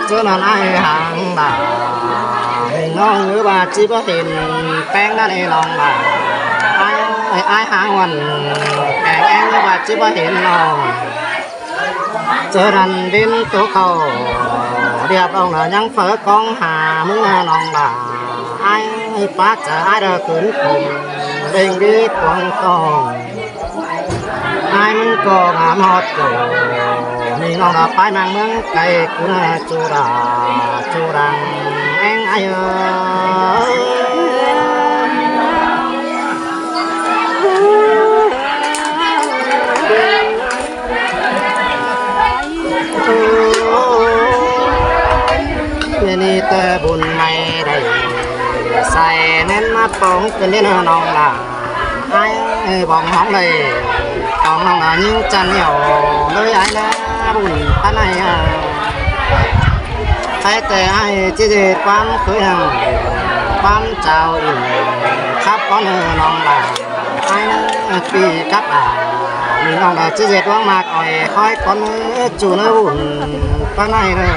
ເຈົ້ານັ້ນອ້າຍຫາງຫຼ້າ ນ້ອງເອີຍວ່າຊິບໍ່ເຫັນແປ້ງນັ້ນເອນ້ອງຫຼ້າ ອ້າຍ ອ້າຍຫາງວັນແກງແອ້ງເອີຍວ່າຊິບໍ່ເຫັນນ້ອງ ເຈົ້ານັ້ນເວັນໂຕເຂົ້າ ລຽບອອກແລ້ວຍັງເຝີກອງຫາມຶງນ້ອງຫຼ້າ ອ້າຍປາຈາອ້າຍເດີຂຶ້ນຂົມເລັ່ງດີກວາງຕ້ອງ ອ້າຍມັນກໍງາມຮອດໂຕ ມີນ້ອງລະໄປມັງເມືອງໄກ ກຸນາຈຸລາຈຸລັງແອງອ້າຍເອີຍ ມື້ນີ້ແຕ່ບຸນໃໝ່ໄດ້ໃສ່ແໜ້ນມາປອງເປັນເດ້ນະນ້ອງຫຼ້າ ອ້າຍເອີຍ ບອກນ້ອງເລີຍ ຕ້ອງນ້ອງນາຍິງຈັນຫຽວເລີຍອ້າຍນາ ບຸນປານໃດອ້າຍ ໃຜແຕ່ອ້າຍຊິເຮັດຄວາມຄືຫຍັງ ຄວາມເຈົ້າອີກ ຄັບກ່ອນເອີນ້ອງຫຼ້າ ອ້າຍນາ ປີກັບອ້າຍ ນ້ອງນາຊິເຮັດຫວັງມາກອອຍ ຄອຍກ່ອນເອີ ຈູນເອີ ບຸນປານໃດເດີ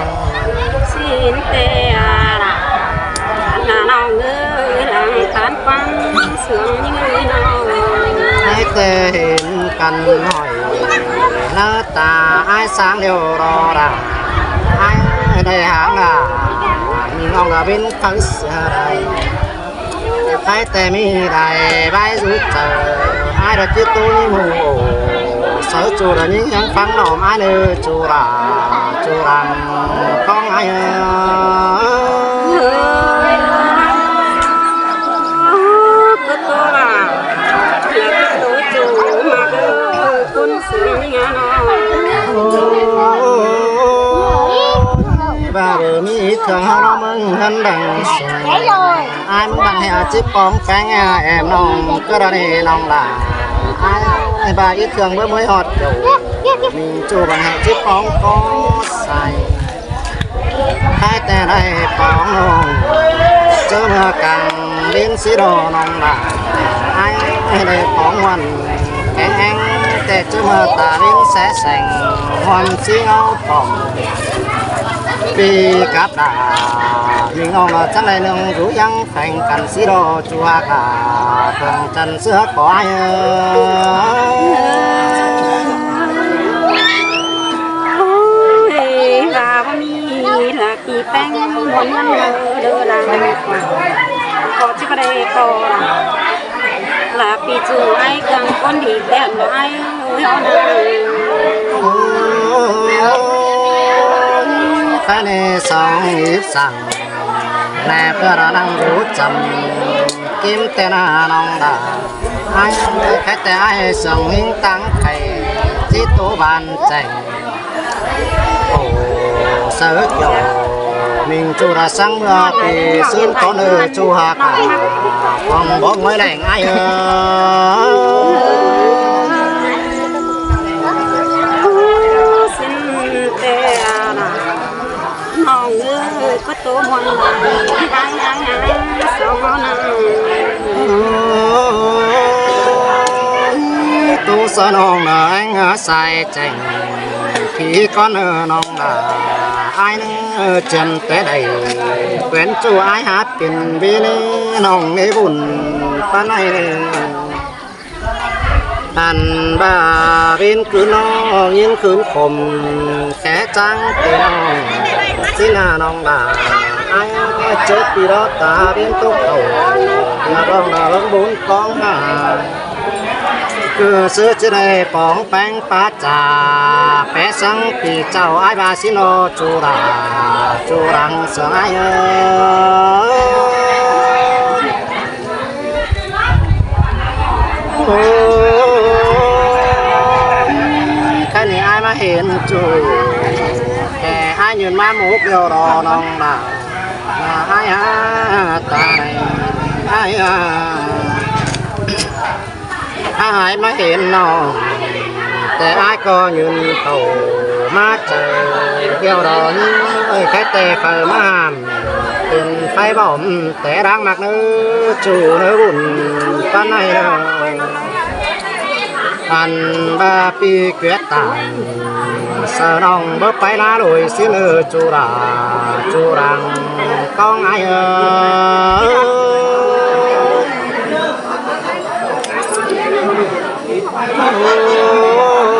ຊິເຫັນແຕ່ ອາ ລະ ນານ້ອງເອີຍ ຫຼັງຄານຟັງສຽງຍິງເອີຍນ້ອງ ໃຜແຕ່ເຫັນກັນໜ້ອຍ ໜ້າຕາອ້າຍສາງຫຼຽວລໍລະ ອ້າຍໄດ້ຫາງລະ ມີນ້ອງລະເປັນໃຜເສຍໃດ ໃຜແຕ່ມີໄດ້ບາຍສຸດເຈີ ອ້າຍລະຈິດໂຕນີ້ໝູ່ ເສີຈູລະຍິງຍັງຟັງນ້ອງອ້າຍເນີ ຈຸລາຈຸລັງ ຂອງອ້າຍເອີຍ ເອີ ເກີດໂຕລະ ເກີດໂຕຈູມາເດີ ຄຸນເສືອມີງານອນ ໂອ້ຍ ບາເບີມີເຄື່ອງເຮົາເນາະ ເມືອງເຮືອນດັງສວຍ ອ້າຍມັນບັງໃຫ້ອາຈິບປອງແປ້ງ ແອມນ້ອງກໍໄດ້ນ້ອງຫຼ້າ ອ້າຍບາອີກເຄື່ອງເບິ່ງເມີຍຮອດໂຈ ມີງຈູບັງໃຫ້ຈິບປອງກໍໃສ່ ໃຫ້ແຕ່ໄດ້ປອງນ້ອງ ເຈີເມືອກາງເວັນຊິລໍນ້ອງຫຼ້າ ອ້າຍໃຫ້ໄດ້ປອງວັນແອງແອງ ແຕ່ເຈີເມືອຕາເວັນແສແສງ ຮອນຊິເອົາປອງ ປີກັບດາ ຍິງອອກມາຈັ່ງໃດນ້ອງຢູ່ຍັງແຂວງກັນຊິລໍຈົວກາ ເພິ່ງຈັນເສືອກອຍ ໂອ້ຍ ວ່າບໍ່ມີລະປີແປ້ງ ມ່ວນເງິນເດີລະ ກໍຊິບໍ່ໄດ້ຕໍ່ລະ ລະປີຈູໄອ້ເຄື່ອງຄົນດີແຕ່ນບໍ່ໄອ້ເຮົານະ ຄະເນສອງອີບສັງ ແລເພື່ອລະນັ່ງຮູ້ຈຳ ກິມແຕ່ໜ້ານ້ອງດາ ອ້າຍແຄ່ແຕ່ອ້າຍສອງຫິງຕັງໄກ່ ຈິໂຕບານແຈ້ງ ໂອ ເສີກຢໍ ມິງຈຸລະສັງເມືອປີ ຊືນກໍເນີຈູຮາກາ ຂອງບໍ່ງອຍແຫຼງອ້າຍເອີ ຊິນແຕ່ອານາ ນ້ອງເອີຍ ກໍໂຕມ່ວນຫຼາຍ ຫາຍຫາຍຫາຍສອງເຮົານັ້ນ ໂຕສະນ້ອງນາງຫາສາຍແຈ້ງ ຜີກ່ອນເອີນ້ອງຫຼ້າ ອ້າຍເນີຈຳແຕ່ໃດ ແຂວນຈູອ້າຍຫາເປັນເວເນ ນ້ອງເນບຸນປານໃດເນີ. ອັນບາວິນຄືນ້ອງຍິນຄືນຂົມ ແຂຈັງເປັນນ້ອງ ຊິນານ້ອງດາ ອ້າຍເຈີປີລໍຕາວິນຕົກເຂົ້າ ມາຮ້ອງດາວບຸນກອງມາ ຄືຊື່ຈະໄດ້ປອງແປງປາຈາ ແປສັງປີເຈົ້າ ອ້າຍບາຊິນອ ຈຸລາ ຈຸລັງສະອາຍເອີ. ໂອ້ຍ ຄັນນີ້ອ້າຍມາເຫັນຈູ ແຕ່ອ້າຍຍືນມາໝູກດຽວລໍນ້ອງລາ ອ້າຍຫາຕາຍ ອ້າຍຫາ ອ້າຍມາເຫັນນ້ອງ ແຕ່ອ້າຍກໍຍືນເຂົ້າມາເຈີດຽວດໍ ໃຄແຕ່ເຂົ້າມາຫ້າມ ເປັນໄຟບອມ ແຕ່ດັງມັກເນີ ຈູເນີບຸນປານໃດເນີ. ອັນບາປີເກວດຕາຍ ສະໜອງເບີໄປລາໂລຍຊິເລີ ຈູຣາ ຈູຣາງ ຕ້ອງອາຍເອີ ໂອ້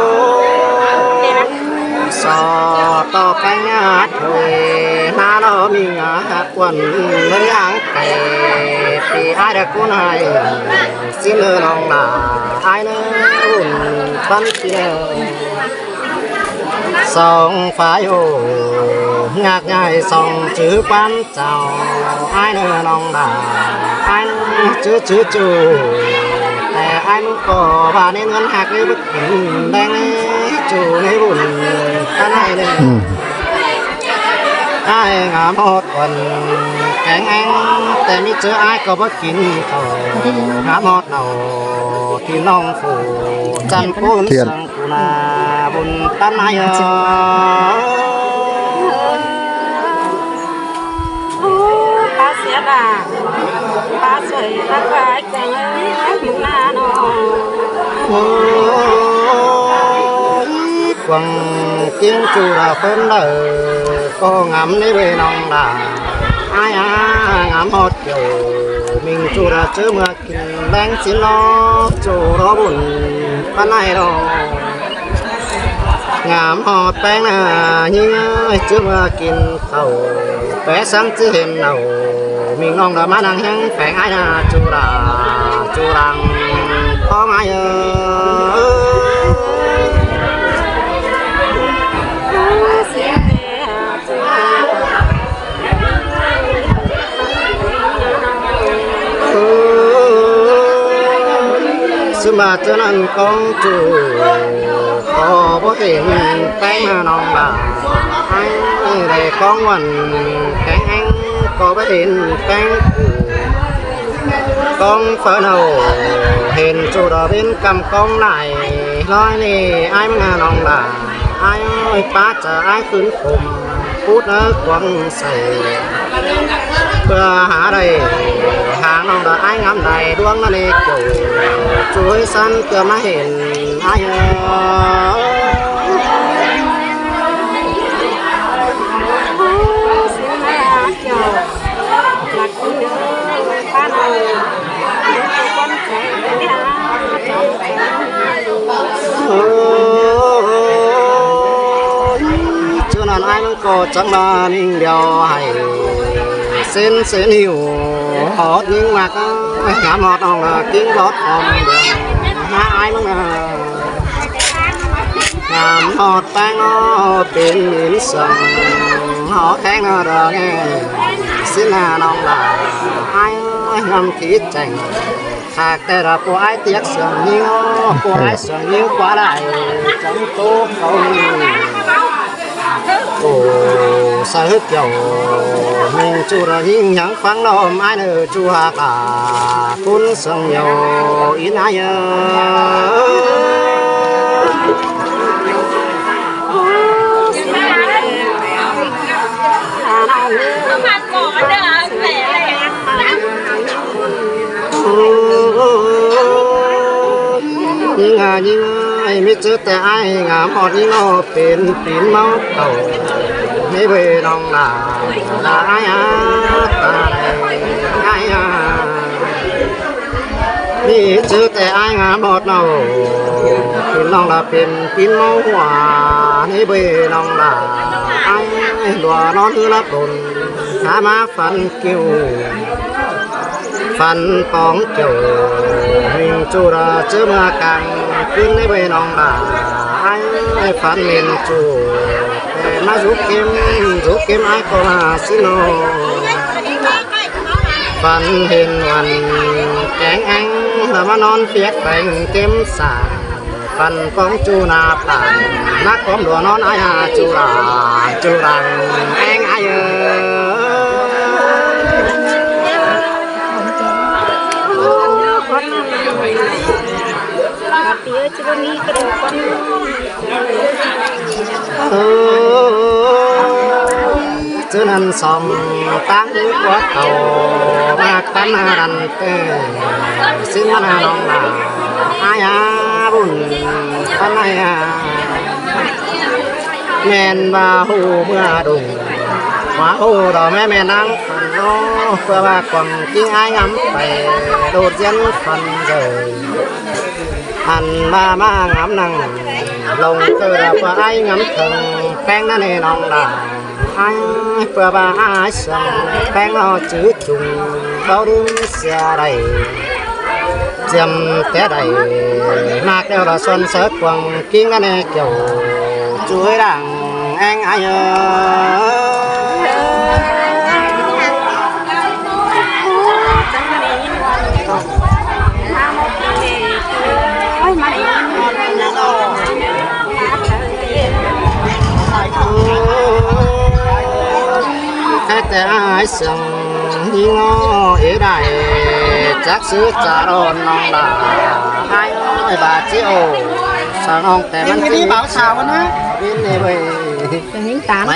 ສອຕໍ່ໄປຍາດໂທຍ ມາລໍມີງາກວນເລີຍອ່າງໄກ ປີອາຍດະກຸນໃຫ້ ຊິເລີນ້ອງຫຼາ ອາຍເລີບຸນປັນເກວ ສອງຝາຍໂອ ຍາກຍ້າຍສອງຈື່ຄວາມເຈົ້າ ອາຍເລີນ້ອງຫຼາ ອາຍຈື່ຈື່ຈູ ແຕ່ອາຍມັນກໍວ່າໃນເງິນຫັກນີ້ບໍ່ກິນແດງນີ້ ຈູໃນບຸນປານໃດເລີຍ ອືມ ອ້າຍງາມຮອດກ່ອນແກງແອງ ແຕ່ມີເຈີອ້າຍກໍບໍ່ກິນເຂົ້າ ງາມຮອດເນົ່າທີ່ນ້ອງຜູ້ຈັນປູນ ທຽນ ສັງກຸນາບຸນຕັນໃນເອີ ໂອ້ ປ້າເສຍດາ ປ້າສວຍ ປ້າຄວາຍ ກວາງເອີຍ ຢູ່ໜ້ານ້ອງ ໂອ້ຍ ກວາງກິງຈູລາເພິ່ນເດີ ກໍງາມໃນເວນ້ອງດາ ອາຍອາ ງາມຮອດເກີ ມິງຈູລາເຈີເມືອກິນແລງຊິນນໍ ຈູລໍບຸນປານໃດດອກ ງາມຮອດແປງນາຍິງເອີຍ ເຈີເມືອກິນ ເຂົ້າແປສັງຊິເຫັນເນົ່າ ມິງນ້ອງດາມານາງແຮງແປງອາຍນາ ຈູລາ ຈູລາງ ຂອງອາຍເອີຍ ເອີ ສະມາດເທົ່ານັ້ນກອງຈູ ກໍບໍ່ເຫັນແປ້ງມານ້ອງບາ ໃຫ້ໄດ້ຂອງຫວານແກງແອງ ກໍບໍ່ເຫັນແປ້ງກູ ກອງເຟີເນົ່າ ເຫັນຈູດອກເປັນກຳກອງຫຼາຍ ຮ້ອຍນີ້ອ້າຍມານ້ອງບາ ອ້າຍເອີຍ ປ້າຈະອ້າຍຄືນຄົມ ປູດເນີກວາງໃສ ເພື່ອຫາໄດ້ ຫານ້ອງດາອ້າຍງາມໄດ້ດວງນະເນໂຈ ຊ່ວຍສັນເກືອມາເຫັນອ້າຍເອີຍ ເອີ ເຈົ້ານັ້ນອ້າຍມັນກໍຈັກມານິ່ງດຽວໃຫ້ ເສັ້ນເສັ້ນຫິວ ຮອດຍິງມາກ ງາມຮອດນ້ອງລະກິງຮອດອອມ ຫາອ້າຍມັນນະ ງາມຮອດແປ້ງເນາະ ເປັນມິນສັງ ຮອດແຂງນະດອກແງ ສິນນະນ້ອງລະ ອ້າຍເອີຍ ງາມທີ່ແຈ້ງ ຫາກແຕ່ລະຜູ້ອ້າຍຕຽກສຽງຍິງ ຜູ້ອ້າຍສຽງຍິງກວ່າຫຼາຍ ຈັງໂຕເຂົາ ໂອ້ ສະຫຶກເຍົາ ແມ່ນຈູລະຍິງຍັງຟັງນ້ອມອ້າຍເນີ ຈູຫາກາ ຄຸນເຊິ່ງໂຍ ອີນອາຍເອີ ງາຍິງເອີຍ ມີຈື່ແຕ່ອ້າຍງາມຮອດຍິງເນາະ ເປັນຕີນເມົາເຂົ້າ ໃນເວນ້ອງຫຼາ ລາອ້າຍອາ ຕາຍ ອ້າຍອາ ມີຈື່ແຕ່ອ້າຍງາມຮອດເນາະ ເປັນນ້ອງລະເປັນຕີນເມົາຫົວ ໃນເວນ້ອງຫຼາ ອ້າຍ ຫຼົວນອນຄືຫຼັບດົນ ຫາມາຝັນ ກິວ ຝັນປອງເຈົ້າ ມິງຈູລະເຈີເມືອກາງຄືນໃນເວນ້ອງດາ ອ້າຍຝັນເຫັນຈູ ແຕ່ມາຈຸກເກັມ ຈຸກເກັມອ້າຍກໍມາຊິໂນ ຝັນເຫັນວັນແກງແອງ ລະມານອນປຽກແປງເຕັມສາ ຝັນກອງຈູໜ້າປານ ນັກຄວາມຫຼວງນອນອາຍຫາຈູລາ ຈູລາແອງອາຍເອີ ເອີ ເຈົ້ານັ້ນສອງຕາງກວ່າເກົ່າ ມາກັນຫັ້ນເຕີ ຊິມານານ້ອງລາ ອາຍຫາ ອັນໃດ ແມ່ນວ່າຮູ້ເມື່ອດົງ ວ່າຮູ້ດອກແມ່ ແມ່ນາງຂວັນເນາະ ເພື່ອວ່າກວາງກິ່ງອ້າຍງາມໄປ ໂດດຮຽນຂວັນເດີ ອັນວ່າມາງາມນັ່ງລົງ ເກີດວ່າອ້າຍງາມເຖິງ ແປ້ງນັ້ນເອນ້ອງຫຼ້າ ອ້າຍ ເພື່ອວ່າອ້າຍສຽງແປ້ງເນາະຈື່ຈຸງ ບໍ່ລືມເສຍໄດ້ ຈຳແຕ່ໃດ ມາແກ້ວລະຊອນເສີກວາງກິ່ງນັ້ນແນ່ ເຈົ້າຈຸ້ຍດັ່ງແອງອ້າຍເອີຍ. ແຕ່ອ້າຍສຽງ ຍິງເນາະເອໄດ້ ຈັກຊື່ຈະຮ້ອນນ້ອງຫຼ້າ ອ້າຍເອີຍ ບາດຈິໂອ ສາວນ້ອງແຕ່ມັນຊິເບົາສາວນະ ວິນນີ້ເວີຍ ໄປ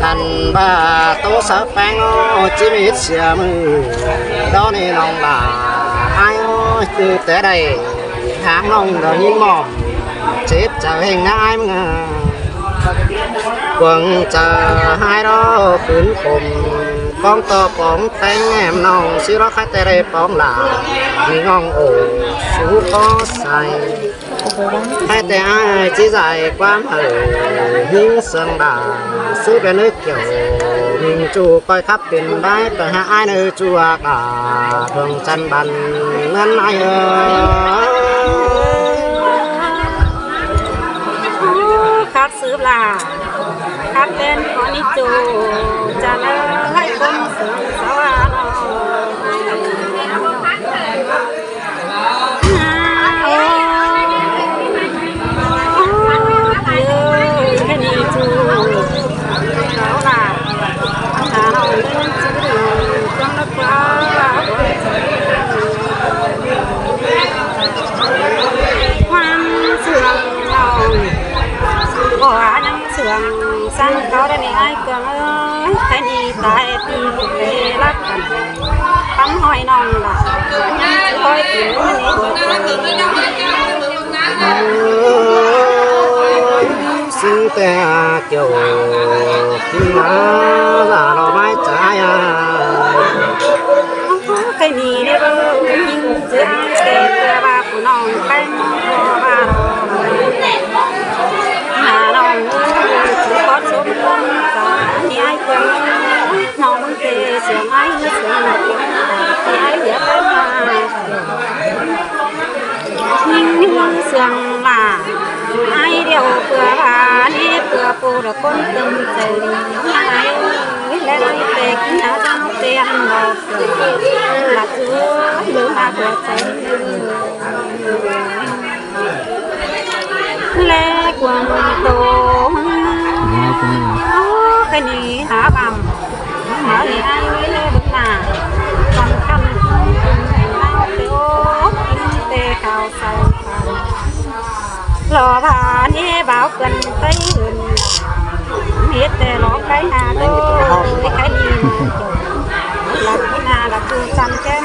ອັນວ່າໂຕສາວແປ້ງເນາະ ຈິມີເສຍມື ດອກນີ້ນ້ອງຫຼ້າ ອ້າຍເອີຍ ຄືແຕ່ໃດ ຫາກນ້ອງໄດ້ຍິນໝອມ ເຈັບໃຈແຮງນາອ້າຍເມືອ ກວາງຈະຫາຍດອກຄືນຄົມ ກອງຕໍ່ປອງແຕ່ງແນມນ້ອງ ຊິລໍໃຫ້ແຕ່ໄດ້ປອງຫຼ້າ ມີງອງໂອ ສູ່ຂໍໃສ່ ໃຫ້ແຕ່ອ້າຍຈິໃສ່ຄວາມເອີ ຍິງເຊື່ອງດາ ສູ້ເປັນເອີກຽວ ຍິງຈູ່ກອຍຂັບເປັນໄດ້ ແຕ່ຫາກອ້າຍເນີຈູ່ອາກາດ ດວງຈັນບັນເງິນອ້າຍເອີຍ. ຂັບສືບຫຼ້າ ຂັບເປັນຂໍນິຈູ່ ຈະເລີຍຄົນເຊື່ອງສະຫວ່າງ ຄວາມເຊື່ອງນ້ອງ ບໍ່ວ່າຍັງເຊື່ອງ ສັງເຂົາໄດ້ນີ້ອ້າຍເຄືອງເອີຍ ໃຜໜີຕາຍຕີໄປລັກກັນ ຄຳຫ້ອຍນ້ອງລະ ຄອຍຕີໃນຫົວໃຈ ເຊິ່ງແຕ່ກ່ຽວກິນມາລະເນາະໄມ້ຈາຍ ໃຜໜີໄດ້ເບິ່ງຍິງເຊື່ອງແຕ່ເພື່ອວ່າຜູ້ນ້ອງແຕ່ງບໍ່ວ່າ ໜ້ານ້ອງເອີຍ ຂໍສົມຄວາມສາ ໃຫ້ອ້າຍເຄືອງ ນ້ອງເອີຍ ເຊື່ອງອ້າຍເຊື່ອງ ທີ່ອ້າຍເຫຼືອໄປມາ ຍິງເຊື່ອງຫຼ້າ ອ້າຍດຽວເພື່ອວ່ານີ້ ເພື່ອຜູ້ລະຄົນເຕັມໃຈ ອ້າຍເອີຍ ແລະອ້າຍແຕ່ກິນຫາເຈົ້າແຕ່ອັນບໍ່ເກີດ ລະເຈີ ເລີຍມາຫົວໃຈ ແລະກວາງໂຕ ໄປໜີຫາບຳ ມາເຮັດໃຫ້ເບິ່ງໜ້າ ສຳຄັນເປັນແມ່ນາງເຕີ ກິນແຕ່ເຂົ້າໃສ່ປາກ ລໍວ່ານີ້ບ່າວເພິ່ນໄປອື່ນ ເຮັດແຕ່ລໍໄປຫາໂຕ ໄປຂາຍໜີ້ ລັກກິນນາ ລັກຄືຈຳແກ້ມ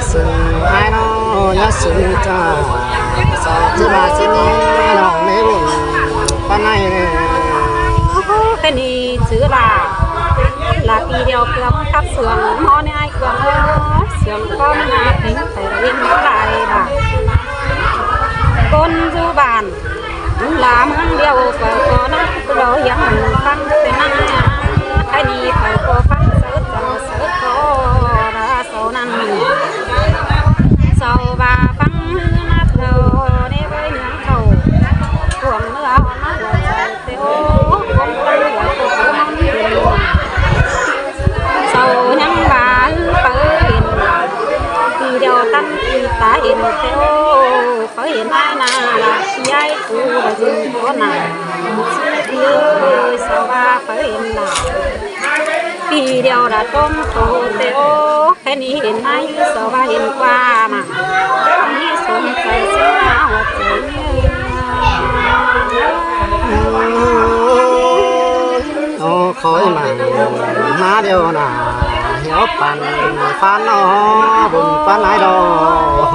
ເຊິ່ງອ້າຍນ້ອງຍາສູງຈ້າ ສອງຈະມາຊິນີ້ນ້ອງໃນບຸນປານໃດແນ່ ໂອ້ ແຄ່ນີ້ຊື່ລາ ລາປີດຽວເກືອບຄັບເຊື່ອງ ໝໍໃນອ້າຍເຄື່ອງເອີຍ ເຊື່ອງຄວາມຫາເປັນໄປເຫັນຫຼາຍບາດ ຄົນຢູ່ບ້ານ ລາເມືອງດຽວ ຂ້ອຍກໍນັບລໍຮຽງຟັງແຕ່ນາ ໃຜນີ້ຂ້ອຍກໍຟັງເສີດເຈົ້າເສີດຂໍລາເຊົານັ້ນ ເຊົາວ່າຟັງນາເຖົ້າໃນໄວເມືອງເຖົ້າ ພວກເມືອເຮົາມາຫົວໃຈແຕ່ໂອ ຄົນຕັ້ງຫົວຕົກມັນເປັນ ເຊົາຍັງວ່າໄປເຫັນ ປີດຽວຕັ້ງປີຕາເຫັນແຕ່ໂອ ເຂົາເຫັນອ້າຍໜ້າລະ ຍາຍປູລະຢືນຕໍ່ໜ້າ ເອີຍ ສະວ່າເຂົາເຫັນລະ ປີດຽວລະຕ້ອງໂຕແຕ່ໂອ ແຄ່ນີ້ເຫັນໃນສະວ່າເຫັນກວ່າມາ ມີສົມໃຈເສຍຫົວໃຈ ຂໍໃຫ້ມາ ມາດຽວໜ້າ ໃຫ້ເອົາປັນ ປານນໍ ບຸນປານຫຼາຍດອກ.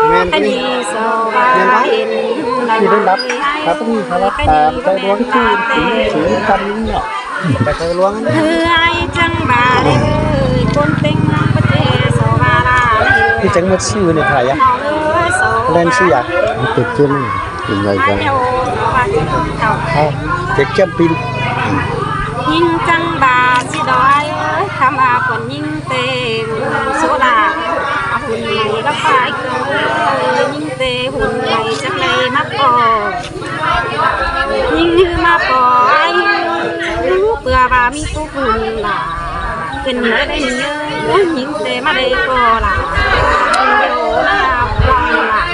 ແມ່ນຕົວນີ້ ແມ່ນບໍ່? ທີ່ເພິ່ນລັບ ຄັບ ນີ້ເຂົາລັບຕາມໃສ່ດວງຄືນ ເຂືອນກັນເນາະ ໄປໃສ່ຫຼວງ ເອີ ອ້າຍຈັງບາເດີ ຄົນເຕັງປະເທດສວາລາ ຄືຈັ່ງໝົດຊື່ນີ້ ໃຜອະ ແລ່ນຊື່ອະ ເປັນເຈົ້າ ເປັນໃຫຍ່ກັນ ເອົາ ເຈັກແຄມປິນ ຍິງຈັງບາຊິດອຍເອີຍ ຄຳວ່າຄົນຍິງເຕັງໂຊລາ ຫຸ່ນໃໝ່ລະປາຍເກີນ ຍິງເຕຫຸ່ນໃໝ່ຈັກໄດ້ມາພໍ ຍິງມາພໍ ເພື່ອວ່າມີຜູ້ຫຸ່ນຫຼາຍ ເປັນໄດ້ໄດ້ເງິນ ຍິງເຕມາໄດ້ກໍຫຼາຍ ໂດນາບອງຫຼາຍ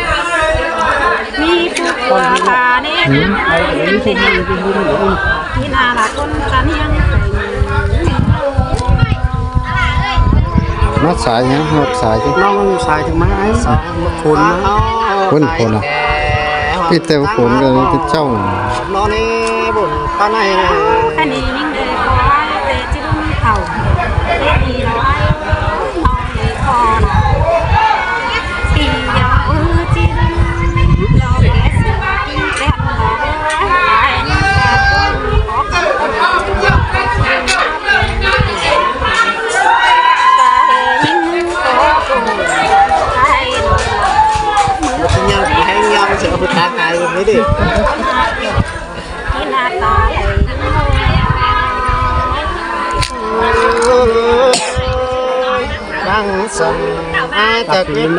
ມີຜູ້ເພື່ອພາເນ ທີ່ໜ້າລະຄົນຈະນຽງ ມາສາຍຫຍັງ? ຮອດສາຍ ນ້ອງສາຍຈະມາ ອ້າຍ ສາຍຝົນມາ ຝົນ ຝົນນະ ມີແຕ່ຝົນກັນເຈົ້າ ນອນໃນບຸນປານໃດ ອັນນີ້ຍິງເດີ ເຂົາວ່າແຕ່ຈິລຸງເຂົາ ເດດີນ້ອຍ ນ້ອງເດຄອນ ປີດຽວເອີຈິລຸງ ລອແກຊິກິນແຊບ ນັ່ງສັນອາຍຕະກິນ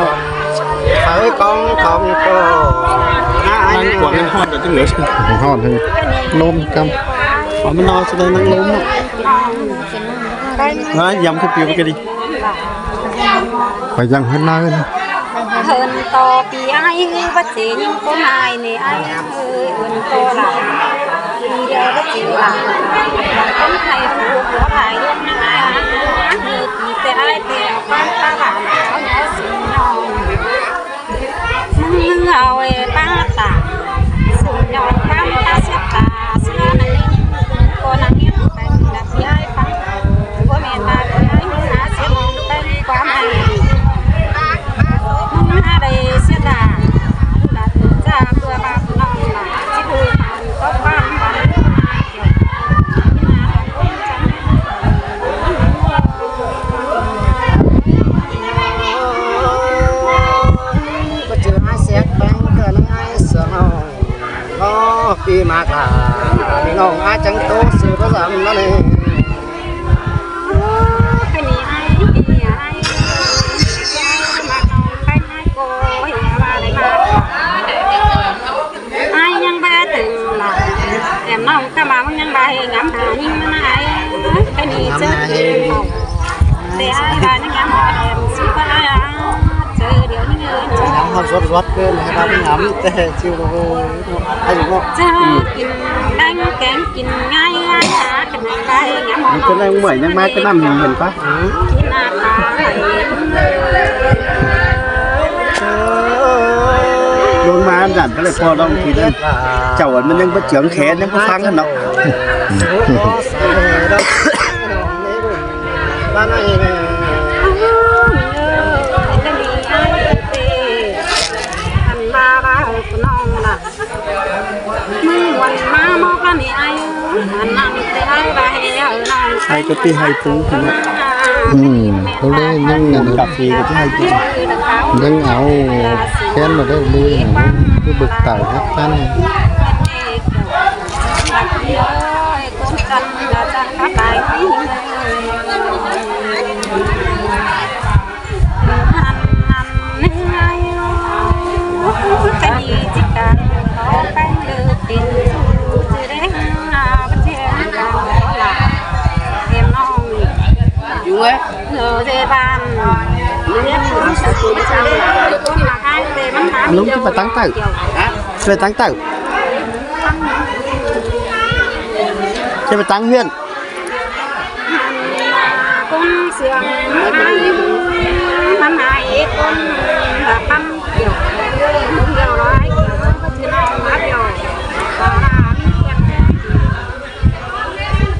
ເຂົາກອງຂອງກໍ ນັ່ງກວາງໃນຮ້ອນແຕ່ຈັ່ງເລີຍ ຮ້ອນເທິງລົມກຳ ອໍ ມັນນອນສະເດີນັ່ງລົມເນາະ ນາຍຢຳຄືປິວກໍດີ ໄປຍັງເຮືອນນາເອີຍ ເພິ່ນຕໍ່ປີອ້າຍ ຄືວ່າເຈຍິງຄົນອ້າຍນີ້ອ້າຍເອີຍ ເອີ້ນຕໍ່ຫຼາຍ ປີດຽວບໍ່ເຈຫຼາຍ ຄົນໄທຜູ້ຜົວພາຍລົງນາ ເມື່ອປີແຕ່ອ້າຍແຕ່ອອກບ້ານປາບ້ານ ເຂົາເນາະຊິຍອມ ມຶງເອົາໄອ້ປາຕາ ສຸດຍອດຄວາມຕາເສຍຕາ ເຊື່ອໃນເລື່ອງ ກໍນັ່ງເຮັດໄປ ລະຊິອ້າຍຟັງ ບໍ່ແມ່ນວ່າຊິອ້າຍຫາເສຍແຕ່ງຄວາມໃຫ້ ມຶງຫາໄດ້ເສຍດາ ລະຈາເພື່ອວ່ານ້ອງຫຼານ ຊິຜູ້ຜ່ານກໍຜ່ານ ບໍ່ເຈີອ້າຍແຊກແປງເກີນອ້າຍສະເອົາ ອໍ ປີມາກລາ ພີ່ນ້ອງອາຈັງໂຕຊື່ພະສຳນັ້ນເອງ ໂອ້ ຄັນນີ້ອ້າຍ ອ້າຍ ມາເອົາໄປໃຫ້ໂກຍວ່າໄດ້ມາ ອ້າຍຍັງບໍ່ເຖິງລະ ແອມນ້ອງກະມາ ມຶງຍັງບໍ່ເຫັນງາມໜ້າຍິງມານະ ອ້າຍເອີຍ ໄປນີ້ເຈີເອງເຮົາ ແຕ່ອ້າຍວ່າຍັງງາມຮອດແອມຊິບໍ່ອ້າຍເຈີດຽວນີ້ເອີຍ ງາມຮອດສວດໆເກີນ ໃຫ້ວ່າງາມແຕ່ຊິບໍ່ ອາຍຸເນາະ ເຈີກິນແດງແກງກິນງ່າຍ ຫາກັນໄປງາມຮອດ ມັນເປັນແຮງເມື່ອຍ ຍັງມາກະນຳເຫັນປະ ລົງມາອັນນັ້ນກໍເລີຍພໍລອງທີ່ນັ້ນ ເຈົ້າມັນຍັງບໍ່ເຈືອງແຂນ ຍັງບໍ່ຟັງຫັ້ນເນາະ ອັນວ່າວ່າເອີ ນ້ອງນະ ມື້ວັນມາມອບລະນີ້ອ້າຍ ອັນນັ້ນແຕ່ອ້າຍວ່າໃຫ້ເອົານ້ອງ ໃຫ້ກໍຕິໃຫ້ປູພຸ້ນນະ ອືມ ເຂົາເລີຍຍັງອັນ ກາເຟກໍຕິໃຫ້ກິນ ຍັງເອົາແຄນມາໄດ້ເລີຍ ຄືເບິກຕາຍຄັກນັ້ນ ລຸງຈະໄປຕັ້ງເຕົາ ຈະໄປຕັ້ງເຕົາ ຈະໄປຕັ້ງເຮືອນ ຄົນເຊື່ອມັນໃຫ້ຄົນລະຄຳດຽວ ດຽວຫຼາຍ ເຂົາກໍຊິນອນມາດຽວ ເຂົາວ່າມີພຽງແຕ່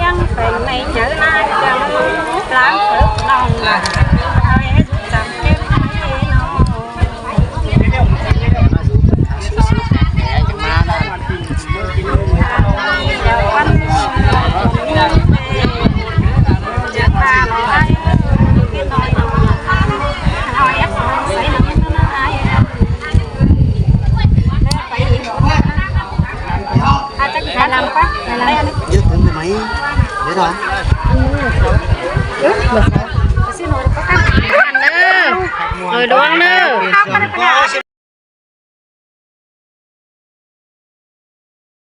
ອຽງແປງໃນເຈົ້ານາຍ ຈະເລີນຫຼານເຕີບນ້ອງຫຼານ ໃຫ້ສຸກສຳເພັນໃຫ້ນ້ອງ. ໂດຍດວງເດີ.